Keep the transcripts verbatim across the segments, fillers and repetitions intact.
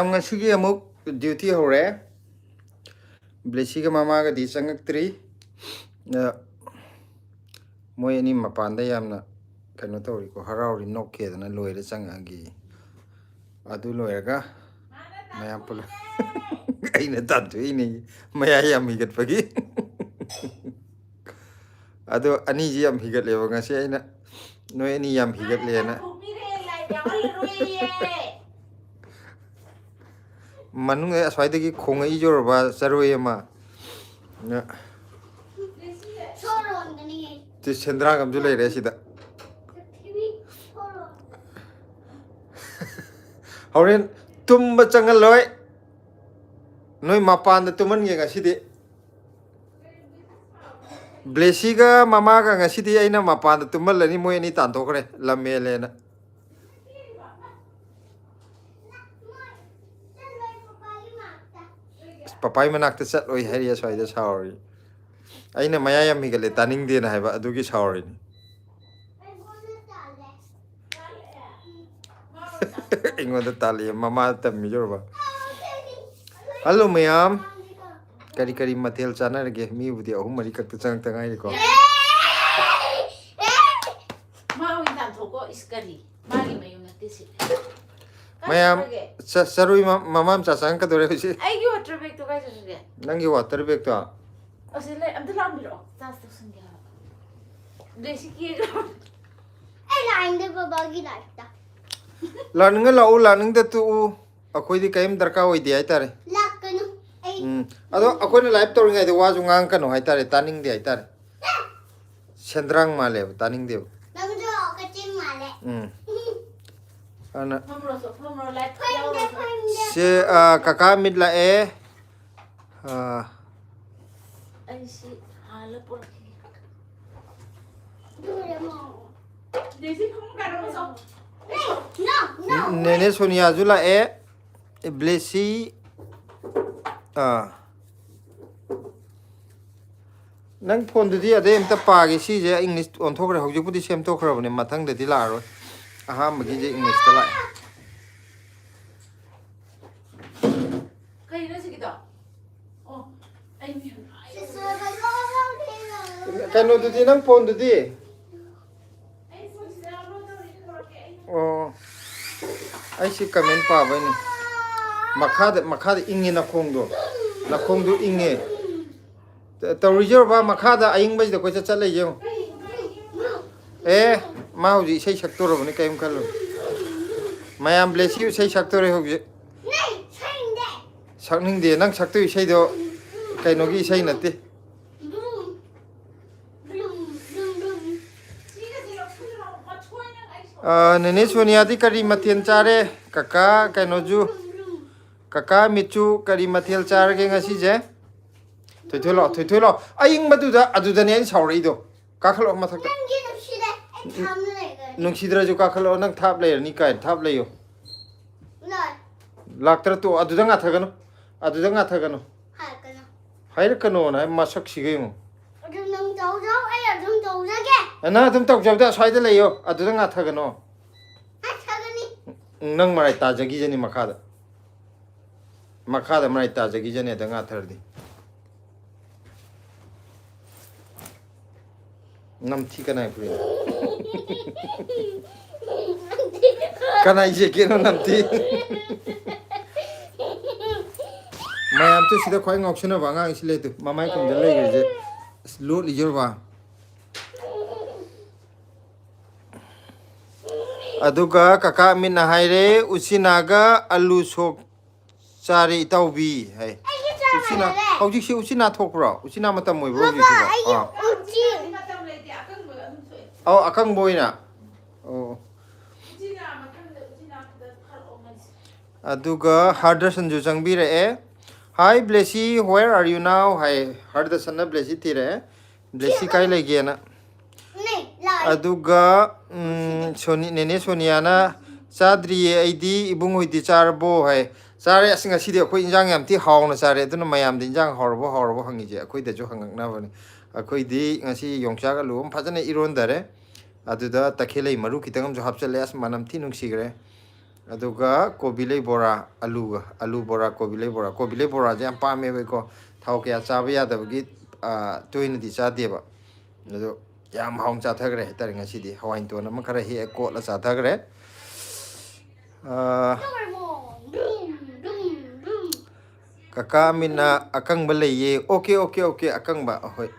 ꯉꯁꯤꯒꯤ ꯑꯃꯨꯛ duty ꯍꯧꯔꯦ꯫ ꯕ꯭ꯂꯦꯁꯤꯒ ꯃꯃꯥꯒꯗꯤ ꯆꯪꯉꯛꯇ꯭ꯔꯤ꯫ ꯑ, ꯃꯣꯏ ꯑꯅꯤ ꯃꯄꯥꯟꯗ ꯌꯥꯝꯅ ꯀꯩꯅꯣ ꯇꯧꯔꯤꯀꯣ, ꯍꯔꯥꯎꯔꯤ, ꯅꯣꯛꯀꯦꯗꯅ ꯂꯣꯏꯔ ꯆꯪꯉꯛꯑꯒꯦ꯫ ꯑꯗꯨ ꯂꯣꯏꯔꯒ ꯃꯌꯥꯝ ꯄꯨꯂꯞ ꯑꯩꯅ ꯇꯥꯟꯊꯣꯛꯏꯅꯦ, ꯃꯌꯥ ꯌꯥꯝ ꯍꯤꯒꯠꯄꯒꯤ꯫ ꯑꯗꯣ ꯑꯅꯤꯁꯤ ꯌꯥꯝ ꯍꯤꯒꯠꯂꯦꯕ ꯉꯁꯤ ꯑꯩꯅ, ꯅꯣꯏ ꯑꯅꯤ ꯌꯥꯝ ꯍꯤꯒꯠꯂꯦꯅ꯫ ꯃꯅꯨꯡꯗ ꯑꯁ꯭ꯋꯥꯏꯗꯒꯤ ꯈꯣꯡꯉꯛꯏ ꯖꯧꯔꯕ ꯆꯔꯣꯏ ꯑꯃ꯫ ꯁꯣꯔ ꯍꯣꯟꯒꯅꯤꯌꯦ꯫ ꯁꯤ ꯁꯦꯟꯗ꯭ꯔꯥꯡ ꯑꯃꯁꯨ ꯂꯩꯔꯦ ꯁꯤꯗ꯫ ꯄ꯭ꯔꯤꯊꯤꯕꯤ ꯁꯣꯔ ꯍꯣꯟꯒꯅꯤ꯫ ꯍꯣꯔꯦꯟ ꯇꯨꯝꯕ ꯆꯪꯍꯜꯂꯣꯏ꯫ ꯅꯣꯏ ꯃꯄꯥꯟꯗ ꯇꯨꯝꯍꯟꯒꯦ ꯉꯁꯤꯗꯤ꯫ ꯕ꯭ꯂꯦꯁꯤꯒ ꯃꯃꯥꯒ ꯉꯁꯤꯗꯤ ꯑꯩꯅ ꯃꯄꯥꯟꯗ ꯇꯨꯝꯍꯜꯂꯅꯤ, ꯃꯣꯏ ꯑꯅꯤ ꯇꯥꯟꯊꯣꯛꯈ꯭ꯔꯦ ꯂꯝ ꯍꯦꯜꯂꯦꯅ꯫ ꯑꯁ, ꯄꯄꯥꯏ ꯃꯅꯥꯛꯇ ꯆꯠꯂꯣꯏ ꯍꯥꯏꯔꯤ, ꯑꯁ꯭ꯋꯥꯏꯗ ꯁꯥꯎꯔꯤ꯫ ꯑꯩꯅ ꯃꯌꯥ ꯌꯥꯝ ꯍꯤꯒꯠꯂꯦ ꯇꯥꯅꯤꯡꯗꯦꯅ ꯍꯥꯏꯕ, ꯑꯗꯨꯒꯤ ꯁꯥꯎꯔꯤꯅꯤ꯫ ꯑꯩꯉꯣꯟꯗ ꯇꯥꯜꯂꯛꯑꯦ, ꯃꯃꯥ ꯇꯝꯃꯤꯖꯧꯔꯕ꯫ ꯍꯜꯂꯣ ꯃꯌꯥꯝ, ꯀꯔꯤ ꯀꯔꯤ ꯃꯊꯦꯜ ꯆꯥꯅꯔꯒꯦ? ꯃꯤꯕꯨꯗꯤ ꯑꯍꯨꯝ ꯃꯔꯤ ꯈꯛꯇ ꯆꯪꯉꯛꯇ ꯉꯥꯏꯔꯤꯀꯣ꯫ ꯃꯥ ꯑꯣꯏꯅ ꯇꯥꯟꯊꯣꯛꯀꯣ꯫ ꯏꯁ, ꯀꯔꯤ? ꯃꯥꯒꯤ ꯃꯌꯨꯝ ꯅꯠꯇꯦ ꯁꯤ꯫ ꯀꯥꯏ ꯃꯌꯥꯝ ꯆꯠꯈ꯭ꯔꯒꯦ? ꯆ-, ꯆꯔꯨꯏ ꯃ-, ꯃꯃꯥ ꯃꯆꯥ ꯆꯪꯉꯛꯀꯗꯧꯔꯦ ꯍꯧꯖꯤꯛ꯫ ꯑꯩꯒꯤ water bagꯇꯣ ꯀꯥꯏ ꯆꯠꯈ꯭ꯔꯒꯦ? ꯅꯪꯒꯤ water bagꯇꯣ? ꯑꯁꯤ ꯂꯩ, ꯑꯝꯇ ꯂꯥꯛꯄꯤꯔꯛꯑꯣ, charge ꯇꯧꯁꯟꯒꯦ ꯍꯥꯏꯕ꯫ ꯕ꯭ꯂꯦꯁꯤ ꯀꯦꯈ꯭ꯔꯕ? ꯑꯩ ꯂꯥꯛꯅꯤꯡꯗꯦ ꯕꯕꯥꯒꯤ lifeꯇ꯫ ꯂꯥꯛꯅꯤꯡꯉ ꯂꯥꯛꯎ, ꯂꯥꯛꯅꯤꯡꯗ ꯇꯣꯛꯎ꯫ ꯑꯩꯈꯣꯏꯗꯤ ꯀꯔꯤꯝ ꯗꯔꯀꯥꯔ ꯑꯣꯏꯗꯦ ꯍꯥꯏꯇꯥꯔꯦ꯫ ꯂꯥꯛꯀꯅꯨ꯫ ꯑꯩ ꯎꯝ꯫ ꯑꯗꯣ ꯑꯩꯈꯣꯏꯅ live ꯇꯧꯔꯤꯉꯩꯗ ꯋꯥꯁꯨ ꯉꯥꯡꯉꯛꯀꯅꯨ ꯍꯥꯏꯇꯥꯔꯦ, ꯇꯥꯅꯤꯡꯗꯦ ꯍꯥꯏꯇꯥꯔꯦ꯫ ꯁꯦꯟꯗ꯭ꯔꯥꯡ ꯃꯥꯜꯂꯦꯕ, ꯇꯥꯅꯤꯡꯗꯦꯕ꯫ ꯅꯪꯁꯨ ꯀꯛꯆꯤꯡ ꯃꯥꯜꯂꯦ꯫ ꯎꯝ꯫ ꯑꯗꯨꯅ ꯐꯝꯃꯨꯔꯣ, ꯐꯝꯃꯨꯔꯣ, live ꯐꯝꯗꯦ, ꯌꯥꯎꯔꯣ꯫ ꯐꯝꯗꯦ, ꯁꯦ, ꯐꯝꯗꯦ꯫ ꯑ, ꯀꯀꯥ ꯃꯤꯠ ꯂꯥꯛꯑꯦ꯫ ꯑ꯫ ꯑꯩ ꯁꯤ ꯍꯥꯜꯂ ꯄꯨꯔꯛꯈꯤꯒꯦ꯫ ꯑꯗꯨ ꯌꯦꯡꯉꯣ꯫ ꯗꯦꯁꯤ ꯐꯃꯨꯡ ꯀꯥꯔꯛꯑꯣ ꯆꯣ꯫ No, no, ꯅꯦꯅꯦ ꯁꯣꯅꯤꯌꯥꯁꯨ ꯂꯥꯛꯑꯦ꯫ ꯕ꯭ꯂꯦꯁꯤ꯫ ꯑꯥ꯫ ꯅꯪ phoneꯗꯨꯗꯤ ꯑꯗꯩ ꯑꯝꯇ ꯄꯥꯒꯦ꯫ ꯁꯤꯁꯦ English ꯑꯣꯟꯊꯣꯛꯈ꯭ꯔꯦ꯫ ꯍꯧꯖꯤꯛꯄꯨꯗꯤ ꯁꯦꯝꯗꯣꯛꯈ꯭ꯔꯕꯅꯦ꯫ ꯃꯊꯪꯗꯗꯤ ꯂꯥꯛꯑꯔꯣꯏ꯫ ꯑꯍꯥꯟꯕꯒꯤꯁꯦ Englishꯇ ꯂꯥꯛꯑꯦ꯫ ꯀꯩꯅꯣꯗꯨꯗꯤ, ꯅꯪ ꯐꯣꯟꯗꯨꯗꯤ? ꯑꯣ, ꯑꯩꯁꯤ ꯀꯃꯦꯟ ꯄꯥꯕꯩꯅꯤ꯫ ꯃꯈꯥꯗ, ꯃꯈꯥꯗ ꯏꯪꯉꯦ ꯅꯈꯣꯡꯗꯣ꯫ ꯅꯈꯣꯡꯗꯣ ꯏꯪꯉꯦ꯫ ꯇ-, ꯇꯧꯔꯤꯁꯦ ꯕꯕꯥ, ꯃꯈꯥꯗ ꯑꯏꯪꯕꯁꯤꯗ ꯀꯣꯏꯆꯠ ꯆꯠ ꯂꯩꯁꯦ ꯌꯦꯡꯉꯨ꯫ ꯑꯦ, ꯃꯥ ꯍꯧꯖꯤꯛ ꯏꯁꯩ ꯁꯛꯇꯣꯔꯕꯅꯤ, ꯀꯔꯤꯝ ꯈꯜꯂꯨ꯫ ꯃꯌꯥꯝ ꯕ꯭ꯂꯦꯁꯤ ꯏꯁꯩ ꯁꯛꯇꯣꯔꯦ ꯍꯧꯖꯤꯛ꯫ ꯁꯛꯅꯤꯡꯗꯦ, ꯅꯪ ꯁꯛꯇꯣꯏ ꯏꯁꯩꯗꯣ ꯀꯩꯅꯣꯒꯤ ꯏꯁꯩ ꯅꯠꯇꯦ꯫ ꯑ, ꯅꯦꯅꯦ ꯁꯣꯅꯤꯌꯥꯗꯤ ꯀꯔꯤ ꯃꯊꯦꯜ ꯆꯥꯔꯦ? ꯀꯀꯥ ꯀꯩꯅꯣꯁꯨ, ꯀꯀꯥ ꯃꯤꯠꯁꯨ ꯀꯔꯤ ꯃꯊꯦꯜ ꯆꯥꯔꯒꯦ ꯉꯁꯤꯁꯦ? ꯊꯣꯏꯊꯣꯏ ꯂꯥꯛꯑꯣ, ꯊꯣꯏꯊꯣꯏ ꯂꯥꯛꯑꯣ꯫ ꯑꯏꯪꯕꯗꯨꯗ ꯑꯗꯨꯗꯅꯦ ꯑꯩꯅ ꯁꯥꯎꯔꯛꯏꯗꯣ꯫ ꯀꯥꯈꯠꯂꯛꯑꯣ ꯃꯊꯛꯇ꯫ ꯅꯪꯒꯤ ꯅꯨꯡꯁꯤꯗ ꯑꯩ ꯊꯥꯝꯅ ꯂꯩꯒꯅꯤ꯫ ꯅꯨꯡꯁꯤꯗ꯭ꯔꯁꯨ ꯀꯥꯈꯠꯂꯛꯑꯣ, ꯅꯪ ꯊꯥꯞ ꯂꯩꯔꯅꯤ ꯀꯥꯏꯅ, ꯊꯥꯞ ꯂꯩꯌꯣ꯫ ꯂꯥꯛꯇ꯭ꯔ ꯇꯣꯛꯑꯣ, ꯑꯗꯨꯗ ꯉꯥꯊꯒꯅꯨ꯫ ꯑꯗꯨꯗ ꯉꯥꯊꯒꯅꯨ꯫ ꯍꯥꯏꯔꯛꯀꯅꯣ꯫ ꯍꯥꯏꯔꯛꯀꯅꯣꯅ ꯍꯥꯏ, ꯃꯁꯛꯁꯤꯒ ꯌꯦꯡꯉꯣ꯫ ꯑꯗꯨ ꯅꯪ ꯇꯧꯖꯧ, ꯑꯩ ꯑꯗꯨꯝ ꯇꯧꯖꯒꯦ꯫ ꯑꯦ, ꯅꯪ ꯑꯗꯨꯝ ꯇꯧꯖꯕꯗ ꯑꯁ꯭ꯋꯥꯏꯗ ꯂꯩꯌꯣ, ꯑꯗꯨꯗ ꯉꯥꯊꯒꯅꯣ꯫ ꯉꯥꯊꯒꯅꯤ꯫ ꯎꯝ, ꯅꯪ ꯃꯔꯥꯏ ꯇꯥꯖꯈꯤꯖꯅꯤ ꯃꯈꯥꯗ꯫ ꯃꯈꯥꯗ ꯃꯔꯥꯏ ꯇꯥꯖꯈꯤꯖꯅꯤ ꯑꯗ ꯉꯥꯊꯔꯗꯤ꯫ ꯅꯝꯊꯤ ꯀꯅꯥꯏ ꯐꯨꯔꯤꯠꯅꯣ? ꯀꯅꯥꯏ ꯖꯦꯀꯦꯠꯅꯣ ꯅꯝꯊꯤ? ꯃꯌꯥꯝꯁꯨ ꯁꯤꯗ ꯈ꯭ꯋꯥꯏ ꯉꯥꯎꯁꯟꯅꯕ ꯑꯉꯥꯡꯁꯤ ꯂꯩꯇꯦ, ꯃꯃꯥꯏ ꯀꯨꯝꯗ ꯂꯩꯈ꯭ꯔꯤꯁꯦ꯫ ꯑꯁ, ꯂꯣꯠꯂꯤꯁꯦ ꯕꯕꯥ꯫ ꯑꯗꯨꯒ ꯀꯀꯥ ꯑꯃꯤꯠꯅ ꯍꯥꯏꯔꯦ, "ꯎꯆꯤꯅꯥꯒ ꯑꯂꯨ ꯁꯣꯛ ꯆꯥꯔꯦ ꯏꯇꯥꯎꯕꯤ" ꯍꯥꯏ꯫ ꯑꯩꯒꯤ ꯆꯥ ꯎꯆꯤꯅꯥ, ꯃꯥꯟꯅꯔꯦ꯫ ꯍꯧꯖꯤꯛꯁꯤ ꯎꯆꯤꯅꯥ ꯊꯣꯛꯄ꯭ꯔꯣ? ꯎꯆꯤꯅꯥ ꯃꯇꯝ ꯑꯣꯏꯕ꯭ꯔꯣ ꯕꯕꯥ, ꯍꯧꯖꯤꯛꯁꯤꯕꯣ? ꯑꯩꯒꯤ ꯑꯥ꯫ ꯎꯆꯤ꯫ ꯑꯧ, ꯑꯀꯪꯕ ꯑꯣꯏꯅ꯫ ꯑꯣ꯫ ꯑꯗꯨꯒ ꯍꯔꯗꯔꯁꯟꯁꯨ ꯆꯪꯕꯤꯔꯛꯑꯦ꯫ "Hi ꯕ꯭ꯂꯦꯁꯤ, where are you now?" ꯍꯥꯏ꯫ ꯍꯔꯗꯔꯁꯟꯅ ꯕ꯭ꯂꯦꯁꯤ ꯊꯤꯔꯛꯑꯦ꯫ ꯕ꯭ꯂꯦꯁꯤ ꯀꯥꯏ ꯂꯩꯒꯦꯅ꯫ ꯅꯦ, ꯂꯥꯛꯑꯦ꯫ ꯑꯗꯨꯒ, ꯎꯝ, ꯁꯣꯅꯤ-, ꯅꯦꯅꯦ ꯁꯣꯅꯤꯌꯥꯅ, "ꯆꯥꯗ꯭ꯔꯤꯌꯦ ꯑꯩꯗꯤ, ꯏꯕꯨꯡ ꯍꯣꯏꯗꯤ ꯆꯥꯔꯕꯣ?" ꯍꯥꯏ꯫ "ꯆꯥꯔꯦ꯫ ꯑꯁ, ꯉꯁꯤꯗꯤ ꯑꯩꯈꯣꯏ ꯏꯟꯖꯥꯡ ꯌꯥꯝ ꯊꯤ ꯍꯥꯎꯅ ꯆꯥꯔꯦ, ꯑꯗꯨꯅ ꯃꯌꯥꯝꯗ ꯏꯟꯖꯥꯡ ꯍꯥꯎꯔꯕꯣ ꯍꯥꯎꯔꯕꯣ ꯍꯪꯉꯤꯁꯦ ꯑꯩꯈꯣꯏꯗꯁꯨ ꯍꯪꯉꯛꯅꯕꯅꯦ꯫ ꯑꯩꯈꯣꯏꯗꯤ ꯉꯁꯤ ꯌꯣꯡꯆꯥꯛ ꯑꯂꯨ ꯑꯃ ꯐꯖꯅ ꯏꯔꯣꯟꯗꯔꯦ, ꯑꯗꯨꯗ ꯇꯈꯦꯜꯂꯩ ꯃꯔꯨ ꯈꯤꯇꯪ ꯑꯃꯁꯨ ꯍꯥꯞꯆꯜꯂꯦ꯫ ꯑꯁ, ꯃꯅꯝ ꯊꯤ ꯅꯨꯡꯁꯤꯈ꯭ꯔꯦ꯫ ꯑꯗꯨꯒ ꯀꯣꯕꯤ ꯂꯩ ꯕꯣꯔꯥ, ꯑꯂꯨꯒ, ꯑꯂꯨ ꯕꯣꯔꯥ, ꯀꯣꯕꯤ ꯂꯩ ꯕꯣꯔꯥ꯫ ꯀꯣꯕꯤ ꯂꯩ ꯕꯣꯔꯥꯁꯦ ꯌꯥꯝ ꯄꯥꯝꯃꯦꯕ ꯑꯩꯀꯣ꯫ ꯊꯥꯎ ꯀꯌꯥ ꯆꯥꯕ ꯌꯥꯗꯕꯒꯤ, ꯑ, ꯇꯣꯏꯅꯗꯤ ꯆꯥꯗꯦꯕ꯫ ꯑꯗꯣ ꯌꯥꯝ ꯍꯥꯎꯅ ꯆꯥꯊꯈ꯭ꯔꯦ ꯍꯥꯏꯇꯥꯔꯦ ꯉꯁꯤꯗꯤ꯫ ꯍꯋꯥꯏ ꯇꯣꯟ ꯑꯃ ꯈꯔ ꯍꯦꯛꯑ ꯀꯣꯠꯂ ꯆꯥꯊꯈ꯭ꯔꯦ꯫ ꯑꯥ, ꯀꯀꯥ ꯑꯃꯤꯟꯅ ꯑꯀꯪꯕ ꯂꯩꯌꯦ꯫ ꯑꯣꯀꯦ, ꯑꯣꯀꯦ, ꯑꯣꯀꯦ, ꯑꯀꯪꯕ꯫ ꯑꯍꯣꯏ꯫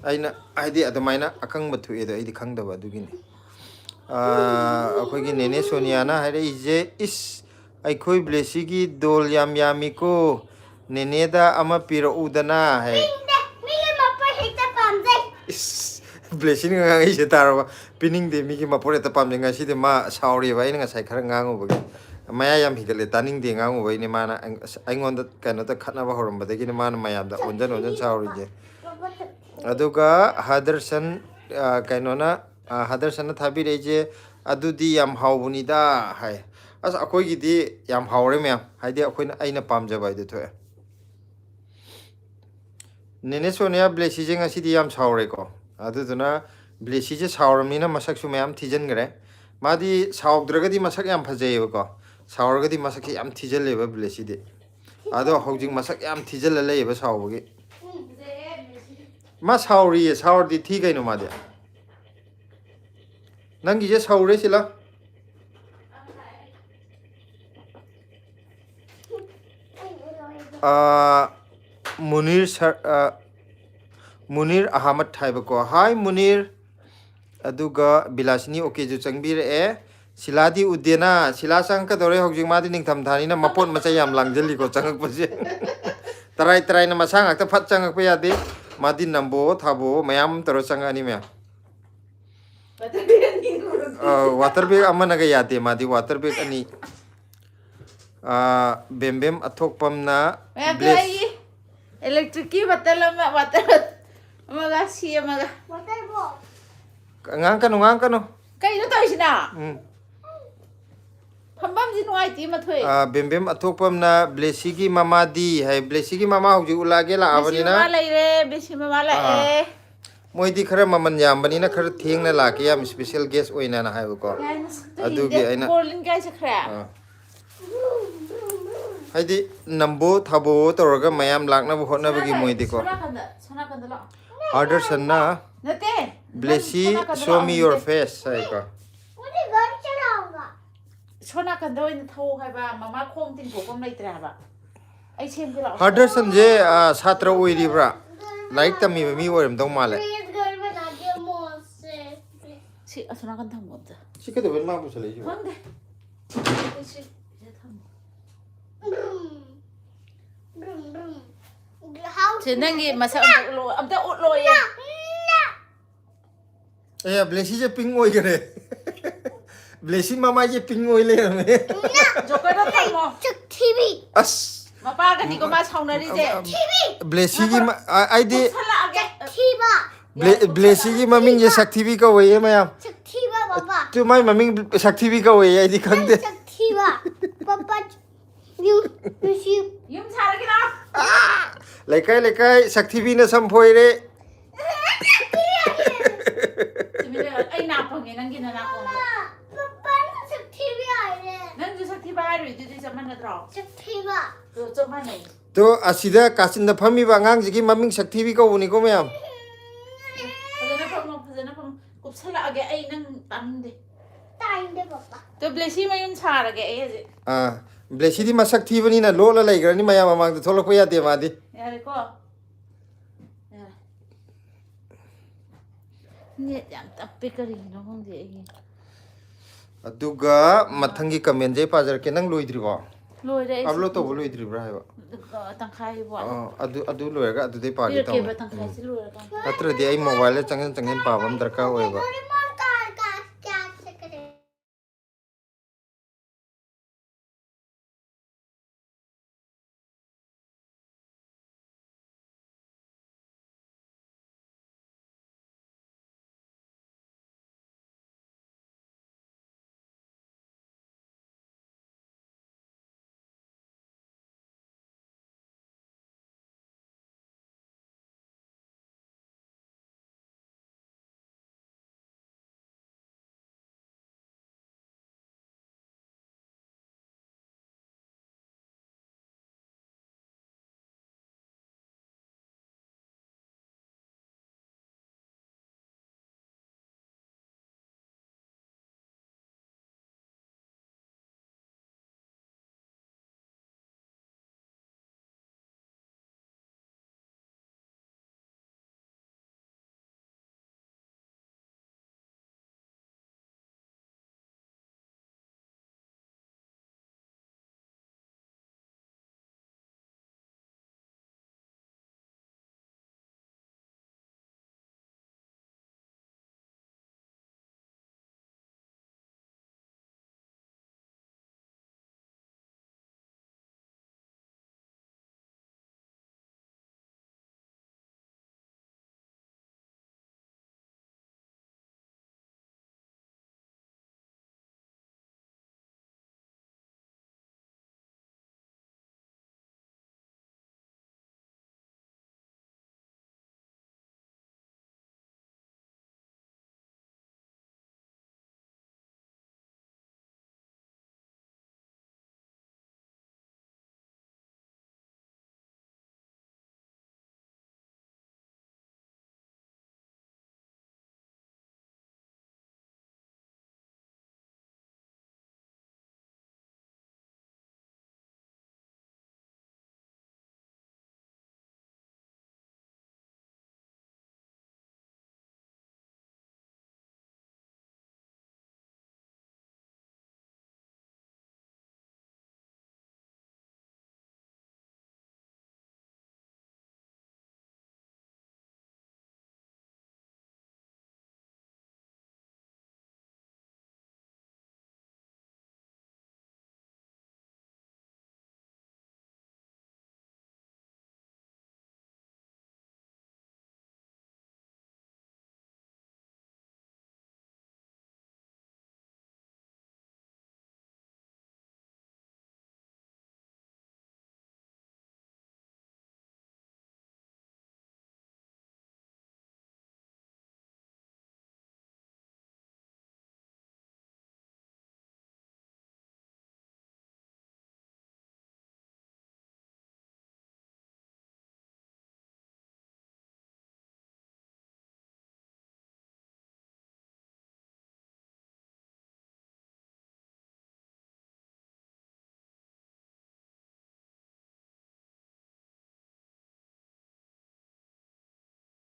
ꯑꯩꯅ ꯍꯥꯏꯗꯤ ꯑꯗꯨꯃꯥꯏꯅ ꯑꯀꯪꯕ ꯊꯣꯛꯑꯦꯗꯣ ꯑꯩꯗꯤ ꯈꯪꯗꯕ ꯑꯗꯨꯒꯤꯅꯤ꯫ ꯑꯥ, ꯑꯩꯈꯣꯏꯒꯤ ꯅꯦꯅꯦ ꯁꯣꯅꯤꯌꯥꯅ ꯍꯥꯏꯔꯛꯏꯁꯦ, "ꯏꯁ, ꯑꯩꯈꯣꯏ ꯕ꯭ꯂꯦꯁꯤꯒꯤ ꯗꯣꯜ ꯌꯥꯝ ꯌꯥꯝꯃꯤꯀꯣ, ꯅꯦꯅꯦꯗ ꯑꯃ ꯄꯤꯔꯛꯎꯗꯅ" ꯍꯥꯏ꯫ ꯄꯤꯅꯤꯡꯗꯦ, ꯃꯤꯒꯤ ꯃꯄꯣꯠ ꯍꯦꯛꯇ ꯄꯥꯝꯖꯩ꯫ ꯏꯁ, ꯕ꯭ꯂꯦꯁꯤꯅ ꯉꯥꯡꯉꯛꯏꯁꯦ ꯇꯥꯔꯕ? "ꯄꯤꯅꯤꯡꯗꯦ, ꯃꯤꯒꯤ ꯃꯄꯣꯠ ꯍꯦꯛꯇ ꯄꯥꯝꯖꯩ"꯫ ꯉꯁꯤꯗꯤ ꯃꯥ ꯁꯥꯎꯔꯤꯕ, ꯑꯩꯅ ꯉꯁꯥꯏ ꯈꯔ ꯉꯥꯡꯉꯨꯕꯒꯤ꯫ ꯃꯌꯥ ꯌꯥꯝ ꯍꯤꯒꯠꯂꯦ, ꯇꯥꯅꯤꯡꯗꯦ ꯉꯥꯡꯉꯨꯕꯩꯅꯦ ꯃꯥꯅ ꯑꯩ-, ꯑꯁ, ꯑꯩꯉꯣꯟꯗ ꯀꯩꯅꯣꯗ ꯈꯠꯅꯕ ꯍꯧꯔꯝꯕꯗꯒꯤꯅꯦ ꯃꯥꯅ ꯃꯌꯥꯝꯗ ꯑꯣꯟꯖꯟ ꯑꯣꯟꯖꯟ ꯁꯥꯎꯔꯤꯁꯦ꯫ ꯑꯗꯨꯒ ꯍꯗꯔꯁꯟ, ꯑ, ꯀꯩꯅꯣꯅ, ꯑ, ꯍꯗꯔꯁꯟꯅ ꯊꯥꯕꯤꯔꯛꯏꯁꯦ, "ꯑꯗꯨꯗꯤ ꯌꯥꯝ ꯍꯥꯎꯕꯅꯤꯗ" ꯍꯥꯏ꯫ ꯑꯁ, ꯑꯩꯈꯣꯏꯒꯤꯗꯤ ꯌꯥꯝ ꯍꯥꯎꯔꯦ ꯃꯌꯥꯝ, ꯍꯥꯏꯗꯤ ꯑꯩꯈꯣꯏꯅ, ꯑꯩꯅ ꯄꯥꯝꯖꯕ ꯍꯥꯏꯗꯨ ꯊꯣꯛꯑꯦ꯫ ꯅꯦꯅꯦ ꯁꯣꯅꯤꯌꯥ, ꯕ꯭ꯂꯦꯁꯤꯁꯦ ꯉꯁꯤꯗꯤ ꯌꯥꯝ ꯁꯥꯎꯔꯦꯀꯣ꯫ ꯑꯗꯨꯗꯨꯅ ꯕ꯭ꯂꯦꯁꯤꯁꯦ ꯁꯥꯎꯔꯕꯅꯤꯅ ꯃꯁꯛꯁꯨ ꯃꯌꯥꯝ ꯊꯤꯖꯤꯟꯈ꯭ꯔꯦ꯫ ꯃꯥꯗꯤ ꯁꯥꯎꯗ꯭ꯔꯒꯗꯤ ꯃꯁꯛ ꯌꯥꯝ ꯐꯖꯩꯌꯦꯕꯀꯣ, ꯁꯥꯎꯔꯒꯗꯤ ꯃꯁꯛꯁꯦ ꯌꯥꯝ ꯊꯤꯖꯤꯜꯂꯦꯕ ꯕ꯭ꯂꯦꯁꯤꯗꯤ꯫ ꯑꯗꯣ ꯍꯧꯖꯤꯛ ꯃꯁꯛ ꯌꯥꯝ ꯊꯤꯖꯤꯜꯂ ꯂꯩꯌꯦꯕ ꯁꯥꯎꯕꯒꯤ꯫ ꯃꯥ ꯁꯥꯎꯔꯤꯌꯦ, ꯁꯥꯎꯔꯗꯤ ꯊꯤ ꯀꯩꯅꯣ ꯃꯥꯗꯤ꯫ ꯅꯪꯒꯤꯁꯦ ꯁꯧꯔꯦ ꯁꯤꯂ꯫ ꯑꯥ, ꯃꯨꯅꯤꯔ ꯁꯔ-, ꯑꯥ, ꯃꯨꯅꯤꯔ ꯑꯍꯃꯗ ꯍꯥꯏꯕꯀꯣ꯫ ꯍꯥꯏ ꯃꯨꯅꯤꯔ꯫ ꯑꯗꯨꯒ ꯕꯤꯂꯥꯁꯤꯅꯤ ꯑꯣꯀꯦꯁꯨ ꯆꯪꯕꯤꯔꯛꯑꯦ꯫ ꯁꯤꯂꯥꯗꯤ ꯎꯗꯦꯅ꯫ ꯁꯤꯂꯥ ꯆꯪꯉꯛꯀꯗꯧꯔꯦ ꯍꯧꯖꯤꯛ꯫ ꯃꯥꯗꯤ ꯅꯤꯡꯊꯝꯊꯥꯅꯤꯅ ꯃꯄꯣꯠ ꯃꯆꯩ ꯌꯥꯝ ꯂꯥꯡꯖꯜꯂꯤꯀꯣ ꯆꯪꯉꯛꯄꯁꯦ꯫ ꯇꯔꯥꯏ ꯇꯔꯥꯏꯅ ꯃꯁꯥ ꯉꯥꯛꯇ ꯐꯠ ꯆꯪꯉꯛꯄ ꯌꯥꯗꯦ꯫ ꯃꯥꯗꯤ ꯅꯝꯕꯣ ꯊꯥꯕꯣ ꯃꯌꯥꯝ ꯇꯧꯔ ꯆꯪꯉꯛꯑꯅꯤ ꯃꯌꯥꯝ꯫ ꯑ, ꯋꯥꯇꯔ ꯕꯦꯒ ꯑꯃꯅꯒ ꯌꯥꯗꯦ, ꯃꯥꯗꯤ ꯋꯥꯇꯔ ꯕꯦꯒ ꯑꯅꯤ꯫ ꯑ, ꯕꯦꯝꯕꯦꯝ ꯑꯊꯣꯛꯄꯝꯅ ꯃꯌꯥꯝ ꯕ꯭ꯂꯦꯁ꯫ ꯑꯩ ꯏꯂꯦꯛꯇ꯭ꯔꯤꯛꯀꯤ ꯕꯇꯜ ꯑꯃ, ꯋꯥꯇꯔ ꯑꯃꯒ ꯁꯤ ꯑꯃꯒ꯫ ꯉꯥꯡꯀꯅꯨ, ꯉꯥꯡꯀꯅꯨ꯫ ꯀꯩꯅꯣ ꯇꯧꯔꯤꯁꯤꯅ? ꯎꯝ꯫ ꯐꯝꯐꯝꯁꯤ ꯅꯨꯡꯉꯥꯏꯇꯦ, ꯃꯊꯣꯏ꯫ ꯑ, ꯕꯦꯝꯕꯦꯝ ꯑꯊꯣꯛꯄꯝꯅ ꯕ꯭ꯂꯦꯁꯤꯒꯤ ꯃꯃꯥꯗꯤ ꯍꯥꯏ꯫ ꯕ꯭ꯂꯦꯁꯤꯒꯤ ꯃꯃꯥ ꯍꯧꯖꯤꯛ ꯎꯠꯂꯛꯑꯒꯦ ꯂꯥꯛꯑꯕꯅꯤꯅ꯫ ꯕ꯭ꯂꯦꯁꯤ ꯃꯃꯥ ꯂꯩꯔꯦ, ꯕ꯭ꯂꯦꯁꯤ ꯃꯃꯥ ꯂꯥꯛꯑꯦ꯫ ꯑꯥ꯫ ꯃꯣꯏꯗꯤ ꯈꯔ ꯃꯃꯜ ꯌꯥꯝꯕꯅꯤꯅ ꯈꯔ ꯊꯦꯡꯅ ꯂꯥꯛꯀꯦ, ꯌꯥꯝ special guest ꯑꯣꯏꯅꯅ ꯍꯥꯏꯕꯀꯣ꯫ ꯌꯥꯏ, ꯃꯁꯛꯇꯣ ꯑꯗꯨꯒꯤ ꯌꯦꯡꯗꯦ꯫ ꯑꯩꯅ ꯀꯣꯔꯂꯤꯟ ꯀꯥꯏ ꯆꯠꯈ꯭ꯔꯦ? ꯑꯥ꯫ ꯍꯥꯏꯗꯤ ꯅꯝꯕꯣ ꯊꯥꯕꯣ ꯇꯧꯔꯒ ꯃꯌꯥꯝ ꯂꯥꯛꯅꯕ ꯍꯣꯠꯅꯕꯒꯤ ꯁꯣꯝ ꯅꯥꯀꯟ-, ꯃꯣꯏꯗꯤꯀꯣ꯫ ꯁꯣꯝ ꯅꯥꯀꯟꯗ, ꯁꯣꯝ ꯅꯥꯀꯟꯗ ꯂꯥꯛꯑꯣ꯫ ꯍꯥꯔꯗꯔꯁꯟꯅ ꯅꯠꯇꯦ꯫ "ꯕ꯭ꯂꯦꯁꯤ, show me your face" ꯍꯥꯏꯀꯣ꯫ ꯁꯣꯝ ꯅꯥꯀꯟꯗ ꯑꯣꯏꯅ ꯊꯧ ꯍꯥꯏꯕ, ꯃꯃꯥ ꯈꯣꯡ ꯇꯤꯡꯊꯣꯛꯐꯝ ꯂꯩꯇ꯭ꯔꯦ ꯍꯥꯏꯕ꯫ ꯑꯩ ꯁꯦꯝꯒꯦ ꯂꯥꯛꯑꯣ꯫ ꯍꯥꯔꯗꯔꯁꯟꯁꯦ, ꯑ, ꯁꯥꯇ꯭ꯔ ꯑꯣꯏꯔꯤꯕ꯭ꯔꯥ? ꯂꯥꯏꯔꯤꯛ ꯇꯝꯃꯤꯕ ꯃꯤ ꯑꯣꯏꯔꯝꯗꯧ ꯃꯥꯜꯂꯦ꯫ ꯁꯤ ꯑꯁꯣꯝ ꯅꯥꯀꯟ ꯊꯝꯃꯣ ꯑꯝꯇ꯫ ꯁꯤ ꯀꯩꯗꯧꯕꯩ ꯃꯥ ꯄꯨꯁꯜꯂꯛꯏꯁꯤꯕꯣ? ꯈꯪꯗꯦ꯫ ꯁꯤ ꯁꯤꯗ ꯊꯝꯃꯣ꯫ ꯁꯦ, ꯅꯪꯒꯤ ꯃꯁꯛ ꯑꯝꯇ ꯎꯠꯂꯣ, ꯑꯝꯇ ꯎꯠꯂꯣꯌꯦ꯫ ꯑꯦ, ꯕ꯭ꯂꯦꯁꯤꯁꯦ ꯄꯤꯡ ꯑꯣꯏꯈꯔꯦ꯫ ꯕ꯭ꯂꯦꯁꯤ ꯃꯃꯥꯏꯁꯦ ꯄꯤꯡ ꯑꯣꯏ ꯂꯩꯔꯝꯃꯦ꯫ ꯖꯣꯀꯔꯗ ꯊꯝꯃꯣ꯫ ꯆꯛꯊꯤꯕꯤ꯫ ꯑꯁ, ꯃꯄꯥꯒꯅꯤꯀꯣ ꯃꯥ ꯁꯥꯎꯅꯔꯤꯁꯦ꯫ ꯕ꯭ꯂꯦꯁꯤꯒꯤ ꯃ-, ꯑ-, ꯑꯩꯗꯤ ꯁꯜꯂꯛꯑꯒꯦ꯫ ꯊꯤꯕ꯫ ꯕ꯭ꯂꯦ-, ꯕ꯭ꯂꯦꯁꯤꯒꯤ ꯃꯃꯤꯡꯁꯦ ꯁꯛꯊꯤꯕꯤ ꯀꯧꯋꯦꯌꯦ ꯃꯌꯥꯝ꯫ ꯆꯛꯊꯤꯕ ꯄꯄꯥ꯫ ꯇꯨ, ꯃꯥꯏ ꯃꯃꯤꯡ ꯁꯛꯊꯤꯕꯤ ꯀꯧꯋꯦꯌꯦ, ꯑꯩꯗꯤ ꯈꯪꯗꯦ꯫ ꯆꯛꯊꯤꯕ꯫ ꯄꯄꯥ꯫ ꯌꯨ, ꯅꯨꯡꯁꯤ꯫ ꯌꯨꯝ ꯁꯥꯔꯒꯦ ꯂꯥꯛꯑꯣ꯫ ꯂꯩꯀꯥꯏ ꯂꯩꯀꯥꯏ ꯁꯛꯊꯤꯕꯤꯅ ꯁꯝ ꯐꯣꯏꯔꯦ꯫ ꯇꯨꯃꯤꯟ ꯂꯩꯌꯣ꯫ ꯑꯩ ꯅꯥ ꯄꯪꯉꯦ, ꯅꯪꯒꯤ ꯅꯅꯥ ꯄꯪꯕ꯫ ꯄꯄꯥꯅ ꯆꯛꯊꯤꯕꯤ ꯍꯥꯏꯔꯦ꯫ ꯅꯪꯁꯨ ꯁꯛꯊꯤꯕ ꯍꯥꯏꯔꯨꯏꯗꯨꯗꯤ ꯆꯞ ꯃꯥꯟꯅꯗ꯭ꯔꯣ? ꯆꯛꯊꯤꯕ꯫ ꯑꯗꯣ ꯆꯞ ꯃꯥꯟꯅꯩ꯫ ꯇꯣ, ꯑꯁꯤꯗ ꯀꯥꯆꯤꯟꯗ ꯐꯝꯃꯤꯕ ꯑꯉꯥꯡꯁꯤꯒꯤ ꯃꯃꯤꯡ ꯁꯛꯊꯤꯕꯤ ꯀꯧꯕꯅꯤꯀꯣ ꯃꯌꯥꯝ꯫ ꯐꯖꯅ ꯐꯝꯃꯣ, ꯐꯖꯅ ꯐꯝꯃꯣ꯫ ꯀꯨꯞꯁꯜꯂꯛꯑꯒꯦ ꯑꯩ, ꯅꯪ ꯇꯥꯅꯤꯡꯗꯦ꯫ ꯇꯥꯏꯟꯗꯦ ꯄꯄꯥ꯫ ꯇꯣ, ꯕ꯭ꯂꯦꯁꯤ ꯃꯌꯨꯝ ꯁꯥꯔꯒꯦ ꯑꯩ ꯍꯧꯖꯤꯛ꯫ ꯑꯥ, ꯕ꯭ꯂꯦꯁꯤꯗꯤ ꯃꯁꯛ ꯊꯤꯕꯅꯤꯅ ꯂꯣꯠꯂ ꯂꯩꯈ꯭ꯔꯅꯤ, ꯃꯌꯥꯝ ꯃꯃꯥꯡꯗ ꯊꯣꯛꯂꯛꯄ ꯌꯥꯗꯦ ꯃꯥꯗꯤ꯫ ꯌꯥꯔꯦꯀꯣ? ꯌꯥꯔꯦ꯫ ꯅꯦꯠ ꯌꯥꯝ ꯇꯞꯄꯦ, ꯀꯔꯤꯒꯤꯅꯣ ꯈꯪꯗꯦ ꯑꯩꯒꯤ꯫ ꯑꯗꯨꯒ ꯃꯊꯪꯒꯤ ꯀꯃꯦꯟꯁꯦ ꯑꯩ ꯄꯥꯖꯔꯛꯀꯦ꯫ ꯅꯪ ꯂꯣꯏꯗ꯭ꯔꯤꯕꯣ? ꯂꯣꯏꯔꯦ ꯑꯩ꯫ ꯑꯞꯂꯣꯗ ꯇꯧꯕ ꯂꯣꯏꯗ꯭ꯔꯤꯕ꯭ꯔꯥ ꯍꯥꯏꯕ? ꯑ, ꯇꯪꯈꯥꯏ ꯋꯥꯠꯂꯤ꯫ ꯑꯥ, ꯑꯗꯨ, ꯑꯗꯨ ꯂꯣꯏꯔꯒ ꯑꯗꯨꯗꯩ ꯄꯥꯒꯦ ꯄꯤꯔꯛꯀꯦꯕ, ꯇꯧꯅꯤ꯫ ꯇꯪꯈꯥꯏꯁꯤ ꯂꯣꯏꯔꯀꯥꯟꯗ꯫ ꯅꯠꯇ꯭ꯔꯗꯤ ꯑꯩ ꯃꯣꯕꯥꯏꯜꯗ ꯆꯪꯁꯤꯟ ꯆꯪꯁꯤꯟ ꯄꯥꯕ ꯑꯃ ꯗꯔꯀꯥꯔ ꯑꯣꯏꯌꯦꯕ꯫